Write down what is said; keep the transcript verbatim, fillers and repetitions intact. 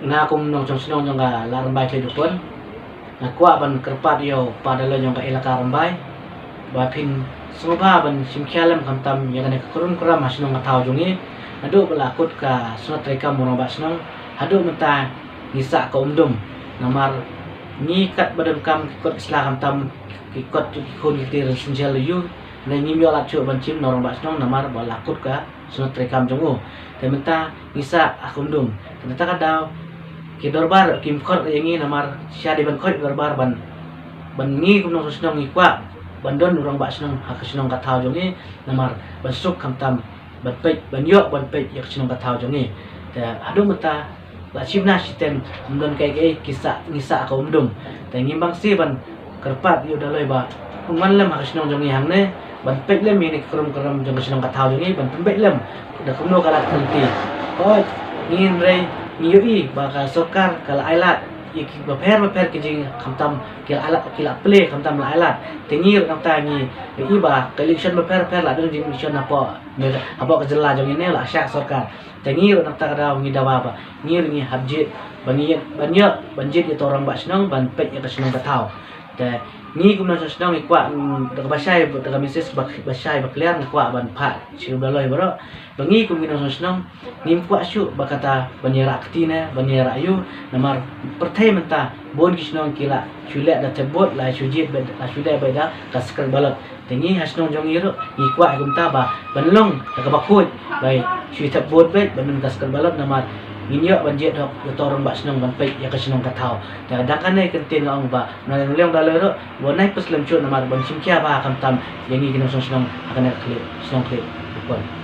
Nga kum nongshong shnong jong ka Lad Rymbai Khlieh Dkhot, nga kwah ban kyrpad ïa u Bah Daloi jong ka Elaka Rymbai ba phin sngewbha ban shim khia lem khamtam ïa kane ka kurum kuram ha shnong ka thaw jong ngi. Naduh ba la kut ka shnong treikam u rangbah shnong haduh mynta ngi sah ka umdum. Namar ngi katba donkam ki kot ki sla khamtam ki kot ki khun ki kti rynsienjel ïa u, ne ngim ïoh lad shuh ban shim na u rangbah shnong namar ba la kut ka shnong treikam jong u. Te mynta ngi sah ha ka umdum. Te mynta ka daw ki dorbar kim khot ïa ngi namar sha dei ban khot dorbar ban, ban ngi kum nongshong shnong ngi kwah ban don u rangbah shnong ha ka shnong ka thaw jong ngi namar ban suk khamtam ban peit, ban ïoh ban peit ïa ka shnong ka thaw jong ngi. Te haduh mynta la shim na shiteng ym don kaei kaei, ki sah, ngi sah ha ka umdum. Te ngi bang sih ban kyrpad ïa u Daloi ba un wan lem ha ka shnong jong ngi hangne ban peit lem ïa kane ka kurum kuram jong ka shnong ka thaw jong ngi, ban pynbeit lem da kumno ka lad ka lynti. Hooid, ngi hynrei ngi ïohi ba ka sorkar ka la ai lad ïa ki bapher bapher ki jing khamtam, ki la ai lad, ki la plie khamtam la ai lad. Te ngi ruh nangta ngi ïohi ba ka election bapher bapher la don jing election hapoh, hapoh ka jylla jong ngi ne la shah sorkar. Te ngi ruh nangta ka daw ngi dawa ba ngi ruh ngi hap jied ba ngi ban ïoh ban jied ïa uto u rangbah shnong ban peit ïa ka shnong ka thaw. Te ngi kum nongshong shnong ngi kwah, mm, da kaba shai, da ka message ba, ba shai ba clear ngi kwah ban phah sha u Daloi baroh ba ngi kum ki nongshong shnong ngim kwah shuh ba kata ban ïarah kti ne ban ïarah ïa u. Namar pyrthei mynta bun ki shnong ki la shu leh da thep vote, la shu jied beit, la shu leh beit da ka secret ballot. Te ngi ha shnong jong ngi ruh ngi kwah kumta ba ban long da kaba khuid, ba shu thep vote beit, ban don ka secret ballot namar ngin ïoh ban jied hok ïa uto u rangbah shnong ban peit ïa ka shnong ka thaw. Te dang kane ka ktien nga ong ba u Nongriang Daloi ruh wat nai pyrshah lem shuh namar ban shim khia bha khamtam ïa ngi ki nongshong shnong ha kane ka Khlieh, shnong Khlieh Dkhot.